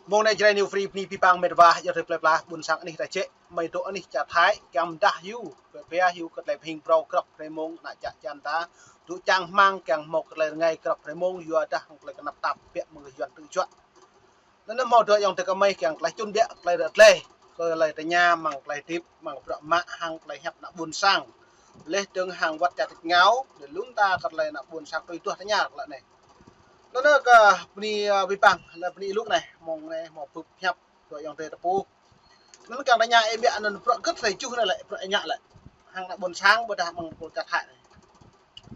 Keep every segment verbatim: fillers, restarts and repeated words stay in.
Mông anai Jrai New Free bơni abih bang met wa, yua tơlơi plơi pla ƀôn sang anih ta jĕ, mơi dŏ anih čar Thái, kiăng mơdah hyu, pơpia hyu kơ tơlơi pơhing phrâo grăp hrơi mông, ană čă čan ta, dŏ čang hmang kiăng hmâo kơ tơlơi rơngai grăp hrơi mông, yua dah hăng tơlơi kơnăp tap biă mơ̆ng yuan tơ̆ juă. Anŭn mơ̆ dŏ ayŏng adơi kơmơi kiăng tơlơi čun biă, tơlơi rơtlơi, kơ tơlơi tơña, mơ̆ng tơlơi hơdip, mơ̆ng bruă mă, hăng tơlơi hiăp ană ƀôn sang. Leh dơ̆ng hăng wăt čar tač ngao, đe lŏm ta kơ tơlơi ană ƀôn sang tui tuah tơña kơ lăi anai. Anŭn kơ bơni, ơ, abih bang, lĕ bơni lu anai, mông anai, mơ̆ bưp hiăp, dŏ ayŏng adơi tơpŭ. Anŭn kiăng tơña ih biă anŭn bruă gĭt hrơi juh anai lĕ, bruă ih ngă lĕ. Hăng ană ƀôn sang, ƀôdah mơ̆ng pơl čar Thái anai.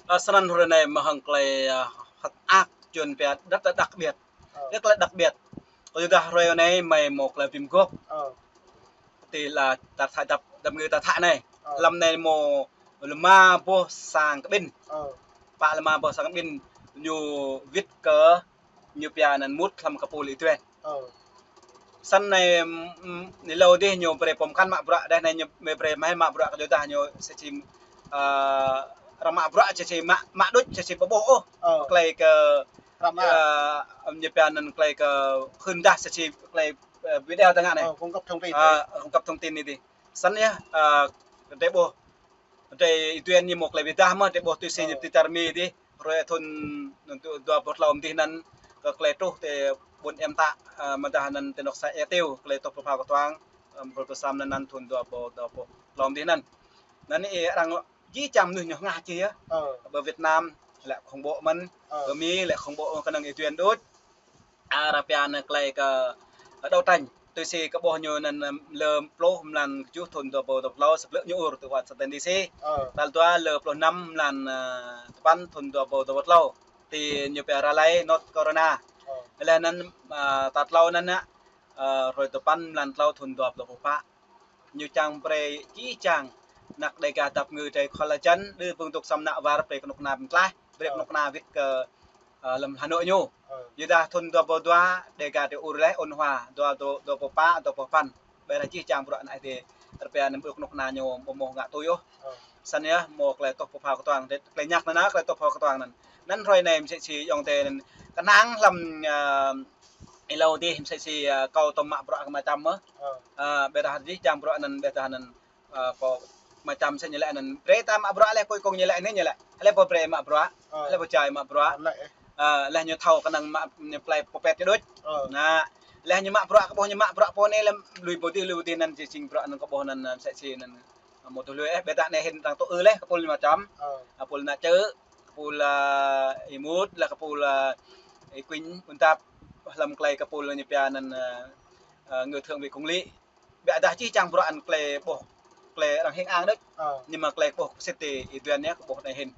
Ơ, snăn hrơi anai mơ̆ hăng tơlơi, ơ, hơ̆k mơak čun biă rất là đặc biệt. Ơ. Rất là đặc biệt. Kơ yua dah hrơi anai mơi mơ̆ tơlơi pim gŏp. Ơ. Tui lĕ ta thă dăp, dăp ngư ta thă anai. Ơ. Lăm anai mơ̆ lơma boh sang kơƀĭn. Ơ. Pă lơma boh sang kơƀĭn ñu wĭt kơ ñu pia anŭn mŭt hlăm kơpul Y Tuên. Ơ. Snăn anai, ưm, ưm, anai hlâo dih ñu brơi pơm kăn mă bruă, đeh anai ñu mơi brơi mă bruă kơ yua dah ñu sa čim, ơ, arăng mă bruă sa čim mă, mă đôč sa čim ƀu ƀuh ôh. Ơ. Tơlơi kơ, arăng mă, ơ, ñu pia anŭn tơlơi kơ khưn dah sa čim tơlơi, ơ, video ta ngă anai. Ơ, cung cấp thông tin. Ơ, cung cấp thông tin anai dih. Snăn yơh, ơ, drei ƀuh. Drei Y Tuên ñu mơ̆ tơlơi pơdah mơ̆, drei ƀuh tui si, ơ, ñu ti čar Mi dih, hrơi thŭn dua, dua pluh tlâo mơ̆ng dih anŭn, kơ tơlơi truh tơ ƀôn Êm Tă, ơ, mơdah anŭn tơ anŏ xã Ea Tiêu, tơlơi tuh pơpha kơtuang, ơ, ƀôn Pơsam anŭn, anŭn thŭn dua ƀô, dua pluh tlâo mơ̆ng dih anŭn. Anŭn ih arăng jih jang mơnuih ñu hngah čih yơh. Ơ. Ƀơi Việt Nam, lĕ khủng bố mơ̆n, ơ, ƀơi Mi, lĕ khủng bố kơnơ̆ng Y Tuên đôč. Arăng pia anŭn tơlơi kơ, ơ, đấu tranh. Tui si kơ ƀuh ñu anŭn, ơ, lơ pluh mlan kơjuh thŭn dua ƀô dua pluh tlâo, sa blư̆ ñu ur tơ Washington D C. Ơ. Tal dua lơ pluh năm mlan, ơ, tơpăn thŭn dua ƀô dua pluh tlâo. Ti ñu pia ră anai not corona. Ơ. Leh anŭn, ơ, tal tlâo anŭn, ơ, hrơi tơpăn mlan tlâo thŭn dua ƀô dua pluh pă. Ñu čang brơi jih jang ană Đêga dăp ngư drei khul lăm jăn, đơ ƀơ̆ng dŏ săm ană war brơi kơnuk kơna pơklaih, brơi, ơ, kơnuk kơna wĭt kơ, ơ, lăm Hà Nội ñu. Ơ. Yua dah thŭn dua ƀô dua, Đêga drei ur leh ôn hòa, dua, dua, dua ƀô pă, dua ƀô păn. Ƀơi dah jih jang bruă ană Đê, rơpia anăm ƀuh kơnuk kơna ñu ƀu mơ̆ ngă tui ôh. Ơ. Snăn yơh, mơ̆ tơlơi tuh pơpha kơtuang, tơlơi ñăk anŭn, tơlơi tuh pơpha kơtuang anŭn. Anŭn hrơi anai mơsĕ si ayŏng adơi anŭn, kơnang hlăm, ơ, ih hlâo dih mơsĕ si, ơ, kâo tŏm mă bruă kơ mơčăm mơ̆. Ơ. Ơ, ƀơi dah jih jang bruă anŭn, ƀơi dah anŭn, ơ, pô mơčăm mơsĕ ñu lĕ anŭn. Brơi ta mă bruă lĕ, kơ kông ñu lĕ anai ñu lĕ. Lĕ pô brơi mă bruă, ơ, lĕ pô jai mă bruă. Lĕ, ơ. Ơ, lĕ ñu thâo kơnang mă, ñu plei pô pet ñu đôč. Ơ. Anŭn. Lĕ ñu mă bruă, kơ ƀuh ñu mă bruă pô anai lĕ lui pô dih, lui pô dih anŭn jing, jing bruă anŭn kơ ƀuh anŭn, ơ, mơsĕ si anŭn. Ơ, mơ̆ tŭ lui, ơ, ƀơi dah anai hĭn arăng tŭ ư leh, kơpul ñu mơčăm. Ơ. Kơpul ană čư̆, kơpul, ơ, Y Mut, lĕ kơpul, ơ, Y Kuing, ƀun tap, hlăm tơlơi kơpul ñu pia anŭn, ơ, ơ, ngư thượng vị công lý. Ƀơi dah jih jang bruă anŭn tơlơi ƀuh, tơlơi arăng hing ang đôč. Ơ. Nhưng mà tơlơi ƀuh sĭt ti Y Tuên ñu kơ ƀuh anai hĭn.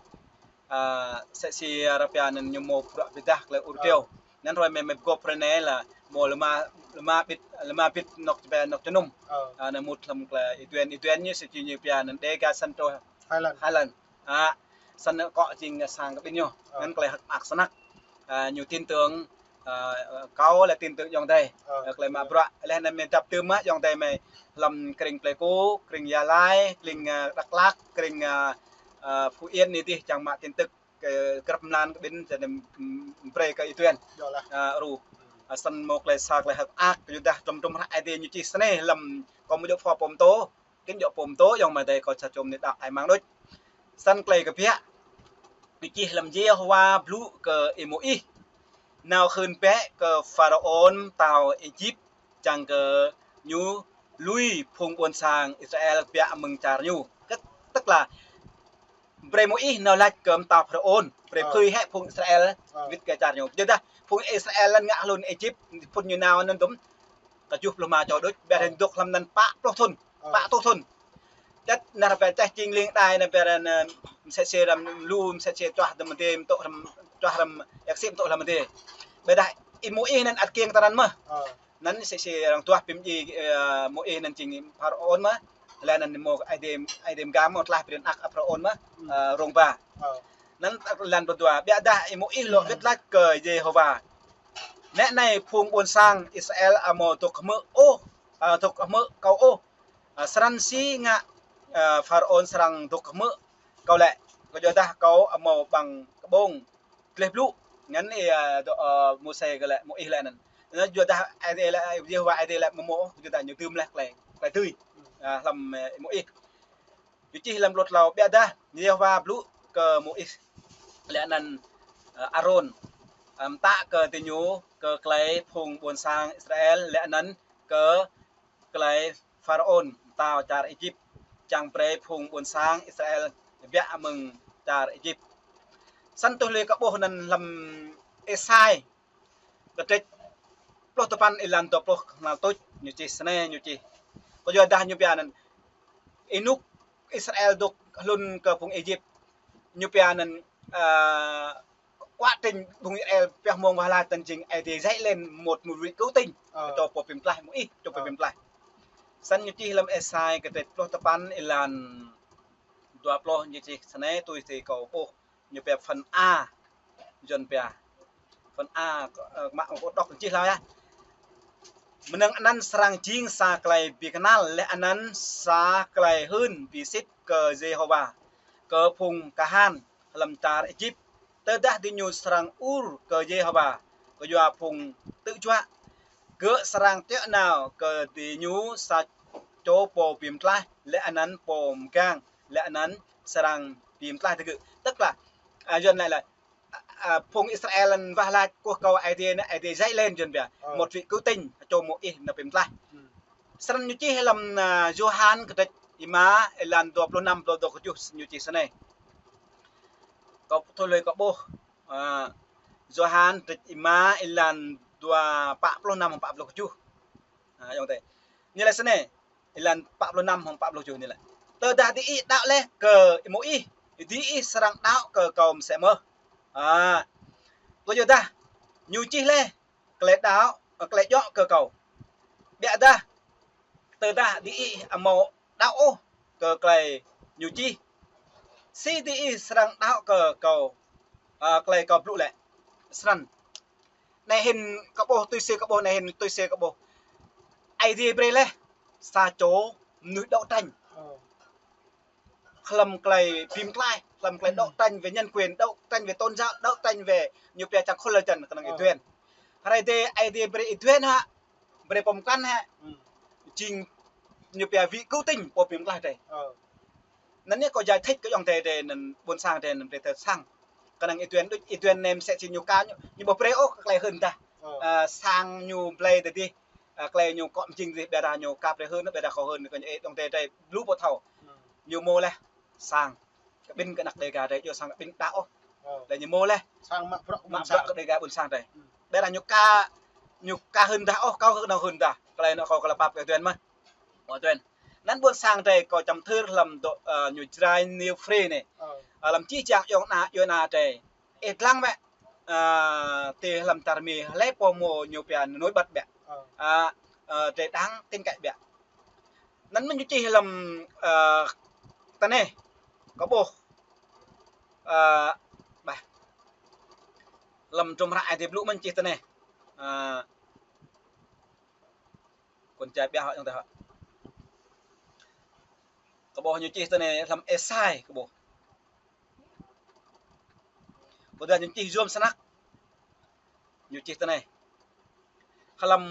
Ơ, mơsĕ si arăng pia anŭn ñu mơ̆ bruă pơdah tơlơi ur, ơ, kyâo. Anŭn hrơi mơi, mơi pơgop hrơi anai lĕ mơ̆ lơma, lơma bit, lơma bit anŏ čơpĕ anŏ čơnŭm. Ơ. Ơ, anŭn mŭt hlăm tơlơi Y Tuên, Y Tuên ñu mơsĕ si ñu pia anŭn Đêga Central Highland. Highland. Ơ, snăn kơ jing sang kơƀĭn ñu. Ơ. Anŭn tơlơi hơ̆k mơak snăk. Ơ, ñu tin tưởng, ơ, ơ, kâo lĕ tin tưởng ayŏng adơi. Ơ. Ơ, tơlơi mă bruă. Leh anŭn mơi dăp tơm mơ̆ ayŏng adơi mơi hlăm krĭng Pleiku, krĭng Gia Lai, krĭng, ơ, Dak Lak, krĭng, ơ, ơ, Phú Yên anai dih čang mă tin tức kơ grăp mlan kơƀĭn, jing, ưm, brơi kơ Y Tuên. Yơh lah. Ơ, ru. Ơ, snăn mơ̆ tơlơi sa tơlơi hơ̆k mơak, yua dah tơm tơm hră Ơi Adai ñu čih snei hlăm kơ mơ̆ djŏ pho pô mtô, kơ djŏ pô mtô, ayŏng amai adơi kâo sa čô mơnuih đaŏ ai mang đôč. Snăn tơlơi kơ biă, ñu čih hlăm Yêhôwa blŭ kơ Y-Môis: Nao hưn bĕ kơ Pharaôn pơtao Êjip, čang kơ ñu lui phung ƀôn sang Israel biă mơ̆ng čar ñu. Tức, tức là brơi Y-Môis nao lač kơ pơtao Pharaôn, brơi, ơ, pơphưi hĕ phung Israel, ơ, wĭt kơ čar ñu. Yua dah phung Israel lăn ngă hlŭn Êjip, phŭn ñu nao anŭn tơm kơjuh pluh rơma čô đôč, ƀiă, ơ, hĭn dŏ hlăm anŭn pă pluh thŭn, ơ, pă pluh thŭn. Čăt nao rơpa čeh čing ling đai nao ƀiă anŭn, ơ, mơsĕ si răm lu, mơsĕ si čuah dơ̆m mơdê, mtŏ răm, čuah răm yak sĭ mtŏ hlăm mơdê. Ƀơi dah Y-Môis anŭn ăt kiăng tơnăn mơ̆. Ơ. Anŭn mơsĕ si arăng duah pim djai, ơ, Y-Môis anŭn jing Pharaôn mơ̆. Leh anŭn mơ̆ Ơi Adai, Ơi Adai mơgam mơ̆ tlaih brơi anăk Pharaôn mơ̆, ơ, rông ba. Ơ. Anŭn lăn pơdua, ƀiă dah Y-Môis lŏ wĭt lač kơ Yêhôwa: Nĕ anai phung ƀôn sang Israel amâo dŏ hmư̆ ôh, ơ, dŏ hmư̆ kâo ôh. Ơ, srăng si ngă, ơ, Pharaôn srăng dŏ hmư̆ kâo lĕ, kơ yua dah kâo amâo ƀăng kơƀông gleh blŭ. Anŭn, ơ, dŏ, ơ, Môsê kơ lĕ, Y-Môis lĕ anŭn. Yua dah Aê Diê laĭ, Yêhôwa Aê Diê laĭ mơ̆ mơ̆ ôh, yua dah ñu dưm laih tơlơi, tơlơi dưi. Hmm. Ah, hlăm, ơ, Môis. Ñu čih hlăm pluh klâo: Ƀiădah Yêhôwa blŭ kơ Môis laih anŭn, ơ, Arôn, ơ, pơtă kơ diñu kơ tơlơi phung ƀôn sang Israel laih anŭn kơ tơlơi Pharaôn, pơtao čar Êjip, čang brơi phung ƀôn sang Israel kơbiă mơ̆ng čar Êjip. Săn tui lui kâo ƀuh anŭn hlăm Êsai, kơtrĕč pluh tơpăn, êlan dua pluh kơnăl tuč, ñu čih snei, ñu čih. Kơ yua dah ñu pia anŭn, ênuk Israel dŏ hlŭn kơ phung Êjip, ñu pia anŭn, ơ, quá trình phung Israel pioh mơ̆ng wah lač tơl jing Aê Diê dạy lên một mùi vị cứu tinh. Ơ. Čô pô bi mơtlaih, Môis, čô pô Ơ. bi mơtlaih. Săn ñu čih hlăm Êsai kơtrĕč pluh tơpăn, êlan dua pluh, ñu čih snei, tui si kâo ƀuh, ñu pia phần A, Yuan pia. Phần A, ơ, mă kâo đŏk čih hlâo yơh. Mơnơ̆ng anŭn srăng jing sa tơlơi bi kơnăl, laih anŭn sa tơlơi hưn bi sĭt kơ Yêhôwa, kơ phung kahan hlăm čar Êjip, tơdah diñu srăng ur kơ Yêhôwa, kơ yua phung tơjuă, gơ̆ srăng tiŏ nao kơ diñu sa čô pô bi mơtlaih, laih anŭn pô mơgang, laih anŭn srăng bi mơtlaih tơ gơ̆. Tức là, à, Yuan laĭ là, à, à, phung Israel anŭn wah lač kơkuh kơ Aê Diê anŭn, Aê Diê dạy lên, Yuan pia. Ơ. Một vị cứu tinh, čô Môis anŭn bi mơtlaih. Hmm. Săn ñu čih hlăm, à, Yôhan kơtrĕč êma, êlan dua pluh năm, dua pluh kơjuh, ñu čih snei. Kâo tui lui kâo ƀuh, à, Yôhan kơtrĕč êma, êlan dua, pă pluh năm, pă pluh kơjuh. À, ayŏng adơi. Ñu laĭ snei, êlan pă pluh năm hăng pă pluh kơjuh ñu laĭ: Tơdah diih đaŏ laih kơ Môis, diih srăng đaŏ kơ kâo mơsĕ mơ̆n. À, kơ yua dah ñu čih laih tơlơi đaŏ, tơlơi djŏ kơ kâo. Ƀiădah tơdah diih ƀu đaŏ ôh kơ tơlơi ñu čih, si diih srăng đaŏ kơ kâo, à, tơlơi kâo blŭ lĕ? Snăn. Anai hĭn kâo ƀuh, tui si kâo ƀuh, anai hĭn tui si kâo ƀuh. Aê Diê brơi laih sa čô mơnuih đấu tranh. Ơ. Hlăm tơlơi bi mơtlaih, hlăm tơlơi đấu tranh về nhân quyền, đấu tranh về tôn giáo, đấu tranh về ñu pia čang khul lŏn čan kơnơ̆ng Ơ. Êđen. Hrơi Êđê, Aê Diê brơi Êđen hă, brơi pơmkăn hă. Hmm. Jing ñu pia vị cứu tinh, pô bi mơtlaih drei. Ơ. Anŭn yơh kâo giải thích kơ ayŏng adơi drei anŭn ƀôn sang drei anŭn brơi tơ sang. Kơnơ̆ng Êđen đôč, Êđen nem sĕ si ñu ka ñu, ñu ƀu brơi ôh tơlơi hưn dah. Ơ. Ơ, sang ñu blơi tơdih, ơ, tơlơi ñu kŏ mơjing tơdih, ƀiădah ñu ka brơi hưn, ƀiădah kâo hĭn kơ ñu, ơ, ayŏng adơi drei lu ƀu thâo. Hmm. Ñu mơ̆ laih sang kơ ƀing kơ anăk Đêga drei, yua sang kơ ƀing đaŏ ôh. Ơ. Laih ñu mơ̆ laih. Sang mă bruă kơ ƀôn sang. Mă bruă kơ Đêga ƀôn sang drei. Hmm. Ƀiădah ñu ka, ñu ka hưn dah ôh, kâo hưn, hưn dah. Tơlơi anŭn kâo kơ lăp pap kơ Êđen mơ̆n. Ơ, Êđen. Anŭn ƀôn sang drei kâo čăm thưr hlăm dŏ, ơ, ñu Jrai New Free anai. Ơ. Ơ, hlăm čih čang ayŏng ană, ayŏng ană drei. Ih lăng ƀĕ. Ơ, ti hlăm čar Mi, hlơi pô mơ̆ ñu pia nổi bật ƀĕ. Ơ. Ơ, ơ, drei đáng tin cậy ƀĕ. Anŭn mơ̆n ñu čih hlăm, ơ, tơ anai. Kâo ƀuh. Ơ, ƀah. Hlăm hdruôm hră Aê Diê Blŭ mơ̆n čih tơ anai. Ơ, kâo čai ƀiă hŏ, ayŏng adơi hŏ. Kâo ƀuh ñu čih tơ anai hlăm Êsai kâo ƀuh. Ƀôdah ñu čih yuôm snăk. Ñu čih tơ anai. Hlăm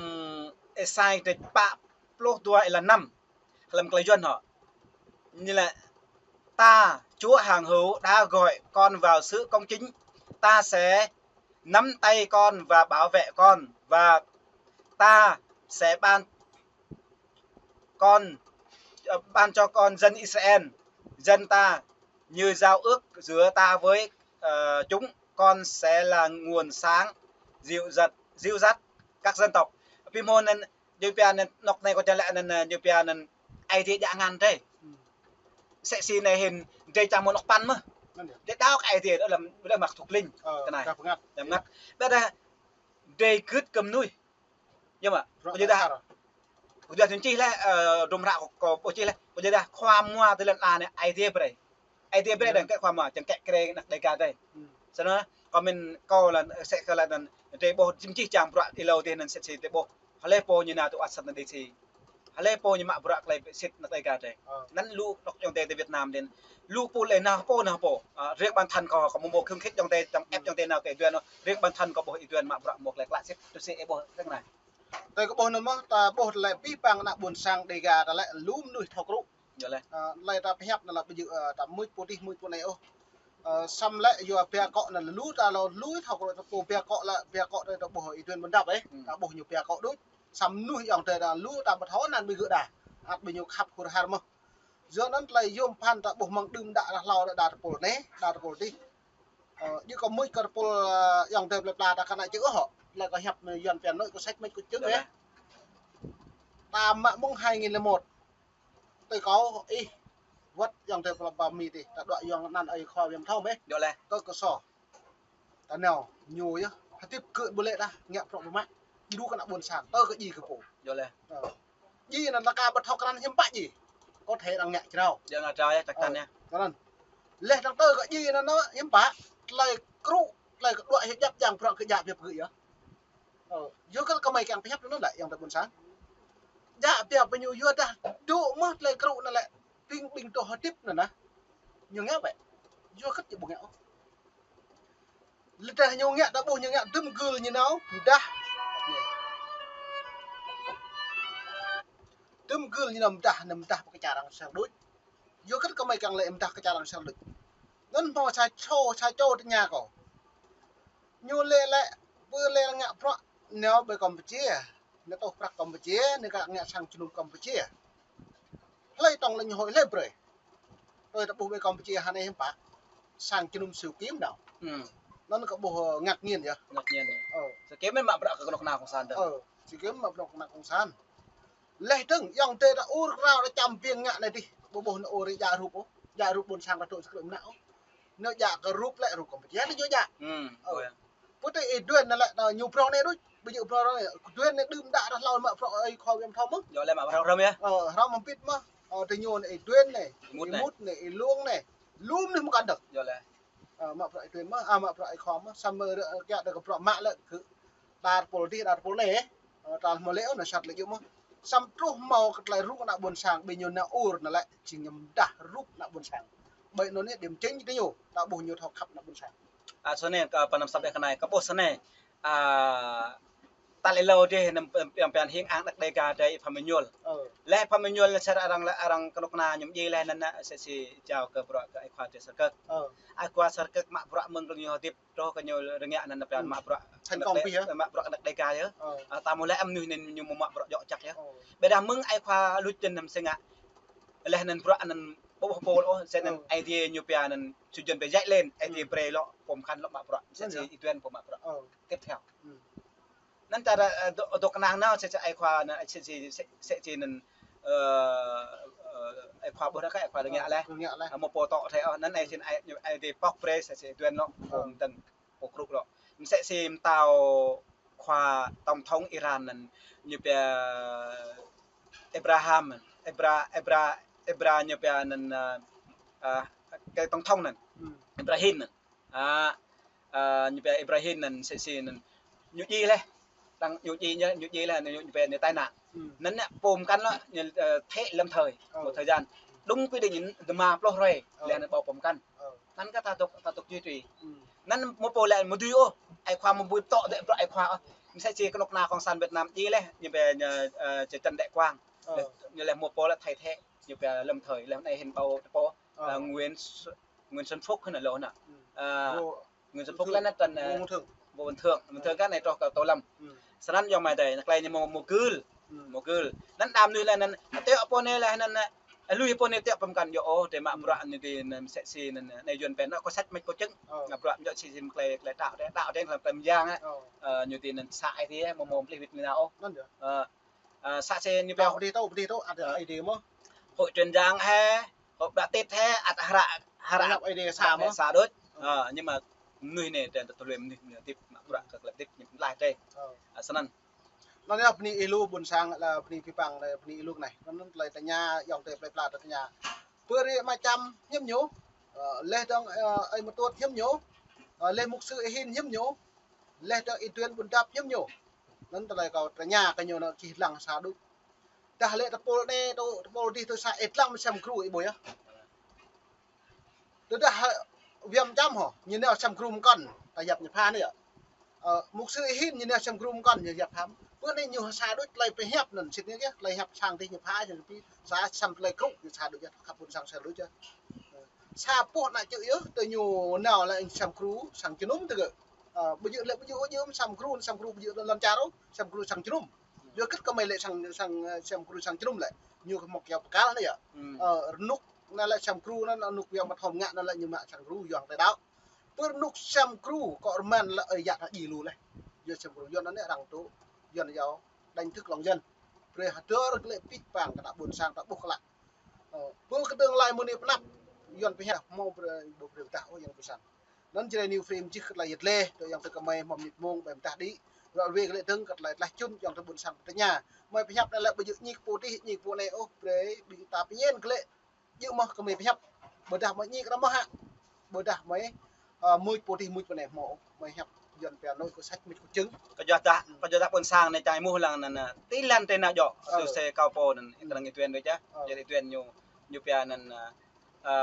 Êsai kơtrĕč pă pluh dua êlan năm. Hlăm tơlơi Yuan hŏ. Ñu laĭ: Ta, Chúa hàng hữu, đã gọi con vào sự công chính. Ta sẽ nắm tay con và bảo vệ con, và ta sẽ ban con, ờ, ban cho con dân Israel, dân ta, như giao ước giữa ta với, ờ, chúng. Con sẽ là nguồn sáng dịu dắt, dịu dắt các dân tộc. Ƀing mơ̆ anŭn, ñu pia anŭn, anŏ anai kâo čang lĕ anŭn, ñu pia anŭn Aê Diê djă ngăn drei. Hmm. Sĕ si anai hĭn, drei čang mơ̆ anŏ păn mơ̆n. Anŭn yơh. Drei đaŏ kơ Aê Diê, đaŏ lăm, đaŏ mơak thŭk ling. Ơ, tơ anai. Kơ bơngăt. Kơ bơngăt. Ƀiădah drei gưt kơ mơnuih. Yơh mơ̆. Bruă kơ yua dah. Dasar. Kơ yua dah ñu čih lĕ, ơ, hdruôm hră kâo, kâo ƀuh čih lĕ. Kơ yua dah khua mua tơlơi anăn anai Aê Diê brơi. Aê Diê brơi. Yơh. Dơ̆ng kơ khua mua, čang kĕ kre anăk Đêga drei. Hmm. Snăn, kâo mĭn kâo lĕ, sĕ kơ lĕ anŭn, drei ƀuh jing čih čang bruă êlâo dih anŭn sĕ si drei ƀuh. Hlơi pô ñu nao tŭ ăt sat anŭn dih si. Hlơi pô ñu mă bruă tơlơi sĭt ană tơlơi gah drơi. Anŭn lu dŏ ayŏng adơi Việt Nam đen. Lu pô lĕ nao pô nao pô. Ơ, riêng bản thân kâo, kâo mơ̆ mơ̆ khăng khĭt ayŏng adơi, tăm ĕp ayŏng adơi nao kơ Yuan. Riêng bản thân kâo ƀuh Yuan mă bruă mơ̆ tơlơi klă sĭt. Tui si ih ƀuh tơlơi anai. Tơlơi kâo ƀuh anŭn mơ̆, ta ƀuh tơlơi pĭ păng ană ƀôn sang Đêga ta lĕ lu mơnuih thâo krŭ. Yơh lĕ. Ơ, tơlơi ta pơhiăp anŭn lĕ ƀu djơ̆, ơ, ta mŭt pô adih mŭt pô anai ôh. Ơ, samơ̆ lĕ yua bia akŏ anŭn lĕ lu ta lŏ lu thâo krŭ ta pô bia akŏ lĕ, bia akŏ ta ƀuh Yuan ƀôn đăp ih. Ta ƀuh ñu bia akŏ đôč. Samơ̆ mơnuih ayŏng adơi ta lu ta ƀu thâo anăn ƀu gơ̆ đa. Ăt ƀu ñu khăp hur har mơ̆. Yua anŭn tơlơi yôm phăn ta ƀuh mơ̆ng đưm đă ră hlâo đa tơpul anai, đa tơpul adih. Ơ, djơ̆ kâo mŭt kơ tơpul, ơ, ayŏng adơi plơi pla ta kơ anai čư̆ ôh. Tơlơi kâo hiăp Yuan phiăn anŭn kâo sĕch mĕč kâo čư̆ ih. Ta mă mơ̆ng hai nghìn lẻ một. Tui kâo ih wơ̆t ayŏng adơi plơi pla Mi adih. Ta đuaĭ ayŏng anăn ơi khua Yuan thâo mơ̆. Yơh lĕ. Kơ kâo sô. Ta nao, ñu yơh, hơdip kơ ƀu lĕ đa, ngă prŏk pơmă. Djru kơ ană ƀôn sang, tơ kơ djai kơ pô. Yơh lĕ. Ơ. Djai anŭn lăk ka ƀu thâo krăn hiư̆m pă djai. Kâo thâo arăng ngă črâo. Yơh ngă črâo yơh, čăk tăn yơh. Kơ anŭn. Leh dăng tơ kơ djai anŭn hiư̆m pă, tơlơi krŭ, tơlơi kơ đuaĭ hơjăp jang prŏk kơ djă biă pơ gơ̆ yơh. Ơ, yua kơ kơmơi kiăng pơhiăp anŭn lĕ, ayŏng adơi ƀôn sang. Djă biă pơ ñu yua dah, dŏ mơ̆ tơlơi krŭ anŭn lĕ, ƀing, ƀing tơ hơdip anŭn nah. Ñu ngă wơ̆t. Yua kơ djơ̆ ƀu ngă ôh. Lĕ dah ñu ngă, ta ƀuh ñu ngă, dŭm gưl ñu nao, mơdah. Dŭm gưl ñu nao mơdah, anŭn mơdah pơ kơ čar arăng sel đôč. Yua kơ kơmơi kiăng lĕ mơdah kơ čar arăng sel đôč. Anŭn hmâo sa čô, sa čô tơña kâo. Ñu lĕ lĕ, pơ lĕ ngă prŏk, nao ƀơi Campuchia. Ñu tŏh prăk Campuchia, ñu ka ngă sang jơnum Campuchia. Hlơi tŏng lĕ ñu hơi hlơi brơi. Tui ta ƀuh ƀơi Campuchia hơnai hiư̆m pă. Sang jơnum Siu Kim đaŏ. Anŭn kâo ƀuh, ơ, ngạc nhiên yơh. Ngạc nhiên yơh. Ơ. Siu Kim mă bruă kơ kơnuk kơna cộng sản đaŏ. Ơ, Siu Kim mă bruă kơnuk kơna cộng sản. Leh dơ̆ng, ayŏng adơi ta ur krao ta čăm ƀing ngă anai dih. Ƀu ƀuh anŭn ur djă rup ôh. Djă rup ƀôn sang ta dŏ sơkrư̆ mơnă ôh. Anŭn djă kơ rup lĕ rup Campuchia anŭn ñu djă. Ơ. Pơtê ih Duên anŭn lĕ, anŭn ñu prŏng anai đôč. Ƀu djơ̆ prŏng anai. Duên anai đưm đă ră hlâo mă prŏk ơi khua Yuan thâo mơ̆. Yơh lĕ mă prŏk hrŏm yơh. Ơ, hrŏm mơ̆ pĭt mơ̆. Ơ, tơ ñu anai ih Duên anai. Ih Mut anai. Ih Mut anai, ih Luông anai. Lu mơnuih mơkăn dơ̆ng. Yơh lĕ. Ơ, mă prŏk ih Duên mơ̆, ơ, mă prŏk ih khua mơ̆. Samơ̆ ră, kiăng đa kơ prŏk mă lĕ kơ đa tơpul adih, đa tơpul anai. Ơ, ta hmâo lĕ ôh, anŭn sat lĕ djơ̆ mơ̆. Samơ̆ truh hmâo kơ tơlơi rup ană ƀôn sang, ƀing ñu nao ur anŭn lĕ, jing ñu mơdah rup ană ƀôn sang. Ƀơi anŭn anai điểm chính tơ ñu, ta ƀuh ñu thâo khăp ană ƀôn sang. Ơ, sơnai, ơ, pơ anăm săp đeh kơ anai, kâo ƀuh sơnai. Ơ, tal ih hlâo dih anăm, ơ, pian pian hing ang ană Đêga drơi Pham Êñuôl. Ơ. Leh Pham Êñuôl lĕ sar arăng lĕ arăng kơnuk kơna ñu djai leh anŭn anŭn, sĕ si jao kơ bruă kơ ơi khua drơi Sơrkơk. Ơ. Ơi khua Sơrkơk mă bruă mơ̆ng kơ ñu hơdip truh kơ ñu rơngiă anŭn anŭn pian mă bruă. Thành công pih yơh. Mă bruă ană Đêga yơh. Ơ. Ơ, ta mơ̆ lĕ mơnuih anŭn ñu mă bruă djŏ čăk yơh. Ơ. Ƀiădah mơ̆ng ơi khua Luč anŭn mơsĕ ngă. Leh anŭn bruă anŭn ƀu ƀuh pô ôh, sĕ anŭn Ơ. Ơi Adai ñu pia anŭn sujơn pia djai lên, Ơi Adai brơi lŏ pô mơkăn lŏ mă bruă. Sĕ si ih Duên pô mă bruă. Ơ. Tiếp theo. Anŭn ta ră, ơ, dŏ, dŏ kơnang nao, sĕ, sĕ ơi khua anŭn, sĕ, sĕ, sĕ, sĕ anŭn, ơ, ơ, ơi khua ƀuh ră kơ ơi khua rơngiă leh. Rơngiă leh. Ơ, mơ̆ pô tŏ thê ôh, anŭn ơi sĕ, ơi, ơi Adai pŏk brơi, sĕ, sĕ Duên lŏ, pô mơdơ̆ng, pô krŭ lŏ. Mơsĕ si mơtao khua tổng thống Iran anŭn, ñu pia Abraham, Abra, Abra, Abra ñu pia anŭn, ơ, ơ, kơ tổng thống anŭn. Ibrahim anŭn. Ơ, ơ, ñu pia Ibrahim anŭn, sĕ si anŭn. Ñu djai leh. Tăng ñu djai ñu, ñu djai leh, ñu, ñu pia ñu tai nạn. Anŭn anŭn pô mơkăn lŏ, ñu, ơ, thê lâm thời, một thời gian. Đúng quy định anŭn dua pluh hrơi, leh anŭn ƀu pô mơkăn. Anŭn kơ ta dŏ, ta dŏ duy trì. Anŭn mơ̆ pô lĕ mơ̆ dưi ôh, ơi khua mơ̆ ƀu tŏ dêh bruă ơi khua ôh. Mơsĕ si kơnuk kơna cộng sản Việt Nam djai leh, ñu pia ñu, ơ, Trần Đại Quang. Ơ. Leh, ñu leh mơ̆ pô lĕ thay thế, ñu pia lâm thời, leh anai hĭn ƀu tơpô. Ơ. Ơ, Nguyễn X-, Nguyễn Xuân Phúc hĭn lŏ anŭn. Ơ. Nguyễn Xuân Phúc lĕ anŭn Trần, ơ, Ngô Văn Thượng. Ngô Văn Thượng. Ngô Văn Thượng kơ anai truh kơ tô lâm. Sơnăn yơh mơ̆ adơi, anŭn tơlơi ñu mơ̆, mơ̆ gưl. Mơ̆ gưl. Anŭn đam anai lĕ anŭn, tơlơi pô anai lĕ anŭn, ơ, lui pô anai tơlơi pơmkăn yơh ôh, tơlơi mă bruă anai dih anŭn mơsĕ si anŭn, anai Yuan pia anŭn, kâo sĕch mĕč kâo čư̆. Mă bruă yơh si si tơlơi, tơlơi đaŏ dêh, đaŏ dêh, tơlơi mơyang, ơ. Ơ, ñu dih anŭn sa ai dih, mơ̆ mơ̆ plih wĭt anai ôh. Anŭn yơh. Ơ, ơ, sa si ñu pia. Đaŏ dih tŏ, dih tŏ, ada ai dih mơ̆. Hội truyền giảng he, Ơ, ƀă tĭt hĕ, ăt hră, hră. Hră Ơi Adai sa mơ̆? Sa đôč. Ơ. Ơ, nhưng mà mơnuih anai, tơlơi mơnuih, mơnuih hơdip, mă bruă kơ tơlơi hơdip, ñu laih drơi. Ơ. Ơ, sơnăn. Anŭn yơh bơni ih lu ƀôn sang, lĕ bơni pĭ păng, lĕ bơni ih lu anai. Anŭn tơlơi tơña, ayŏng adơi plơi pla tơña. Pơrĭ mă čăm hiư̆m ñu. Ơ, leh dơ̆ng, ơ, ơi mơtuôt hiư̆m ñu. Ơ, leh mục sư Ih Hin hiư̆m ñu. Leh dơ̆ng Ih Duên Ƀuôn Dap hiư̆m ñu. Anŭn tơlơi kâo tơña kơ ñu anŭn čih lăng sa đôč. Tơdah lĕ tơpul anai, tơ-, tơpul adih tơ sa ĕt lăng mơ̆ sem gru ih ƀuh yơh. Tơdah, ơ, viêm chăm hŏ, ñu nao sem gru mơkŏn, ta yap ñu pha anai yơh. Ơ, mục sư ih hin ñu nao sem gru mơkŏn, ñu yap pha. Bơ anai ñu sa đôč tơlơi pơhiăp anŭn, sĭt ñu kiăng, tơlơi hiăp sang adih ñu pha, ñu pi, sa sem tơlơi krŭ, ñu sa đôč yơh, khăp ƀôn sang sa đôč yơh. Sa pô ană čư̆ yơh, tơ ñu nao lĕ sem gru, sang jơnum tơ gơ̆. Ơ, ƀu djơ̆ lĕ, ƀu djơ̆, ƀu djơ̆ sem gru, sem gru ƀu djơ̆ lŏn čar ôh, sem gru sang jơnum. Yua kơ kơ mơi lĕ sang, sang, ơ, sem gru sang jơnum lĕ. Ñu kơ mơ̆ kiăng pơkăl anai yơh. Hmm. Ơ, rơnŭk anai lĕ sem gru anŭn, rơnŭk yang mơ̆ thâo ngă anŭn lĕ ñu mă sang gru yang tơdăo. Pơ rơnŭk sem gru kơ rơman lĕ, ơ, yă ta djai lu lĕ. Yua sem gru Yuan anai arăng tŭ, Yuan yua đánh thức lòng dân. Brơi hơdơr glaĭ pĭt pang kơ ană ƀôn sang ta ƀuh klă. Ơ, pơ kơdơ̆ng lai mơ̆ng anai pơ anăp, Yuan pơhiăp hmâo brơi, ƀu brơi pơdah ôh yang ƀôn sang. Anŭn Jrai New Frame čih kơ tơlơi yet lĕ, tơ yang tơ kơ mơi hmâo mơnit mông ƀơi mơdah đĭ. Ră ruai kơ lĕ dơ̆ng kơ tơlơi tlah čun yang tơ ƀôn sang tơña. Mơi pơhiăp anai lĕ ƀu djơ̆ ñik pô adih, ñik pô anai ôh, brơi ƀing ta pơñen kơ lĕ. Djơ̆ mơ̆ kơ mơi pơhiăp. Ƀôdah mơi ñik ră mơ̆ hă. Ƀôdah mơi, ơ, mŭt pô adih mŭt pô anai hmâo ôh. Mơi hiăp Yuan pia nội có sách mĭt có chứng. Kơ yua dah, kơ yua dah ƀôn sang anai čang ih ƀuh lăng anŭn, ơ, tơlơi tơnap djơ̆, ơ, sơ sơ kâo pô anŭn, ơ, ih tơlơi ih tuen đôč yơh. Ơ. Jadi ih tuen ñu, ñu pia anŭn, ơ, ơ,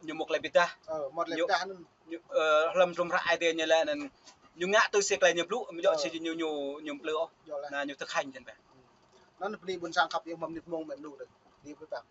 ñu mŭk lĕ pơdah. Ơ, mŭk lĕ pơdah anŭn. Ñu, ơ, hlăm hrŏm hră ai tiê ñu lĕ anŭn, ñu ngă tui si tơlơi ñu blŭ, mơ̆ djơ̆, ơ, si ñu, ñu, ñu plư ôh. Djơ̆ lah. Anŭn ñu thực hành jơ̆n ƀĕ. Hmm. Anŭn bơni ƀôn sang khăp yang hmâo mơnit mông mơ̆n lu dơ̆ng. Đi pơdah.